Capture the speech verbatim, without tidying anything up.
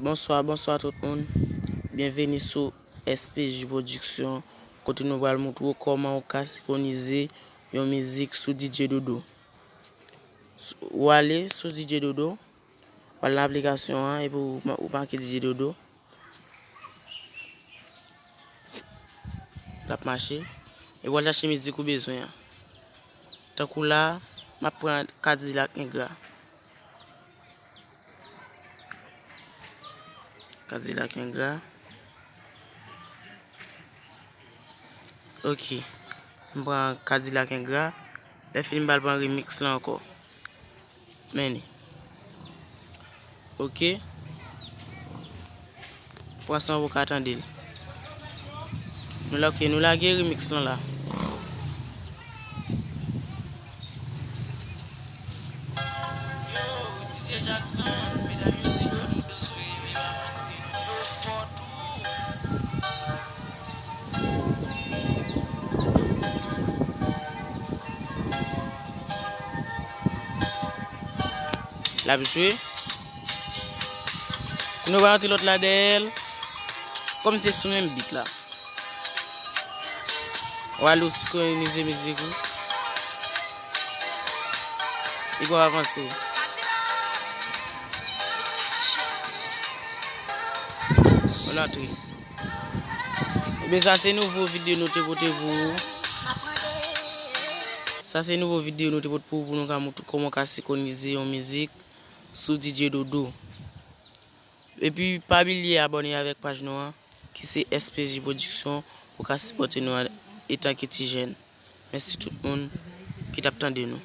Bonswa, bonswa tout moun. Byenveni sou S P J Production, kote nou pral montre w kòman ou ka senkwonize yon mizik sou D J Dodo. S-, ou ale sou D J Dodo, w al nan aplikasyon an, epi ou ma-, ou make D J Dodo. L ap mache. Epi w al chache mizik ou bezwen an. Tankou la, m ap pran Kadilak Engra. Kadilak Engra. Ok. M pran Kadilak Engra. Lè fini, m pral pran remix lan ankò. Men li. Ok. Pran san w pou ka tande l. Nou la, ok, nou lage remix lan la. L ap jwe. Kounye a w ap rantre lòt la dèyè l. Kòm se sou menm beat la. W al ou senkwonize mizik ou. Epi w ap avanse. W al antre. Ebyen, sa se nouvo videyo nou te pote pou ou. Sa se nouvo videyo nou te pote pou ou, pou nou ka montre kòman w ka senkwonize yon mizik sou D J Dodo. Epi, pa bliye abòne avèk paj nou an, ki se S P J Production, pou ka sipòte nou an etan ke ti jèn. Mèsi tout moun ki t ap tande nou.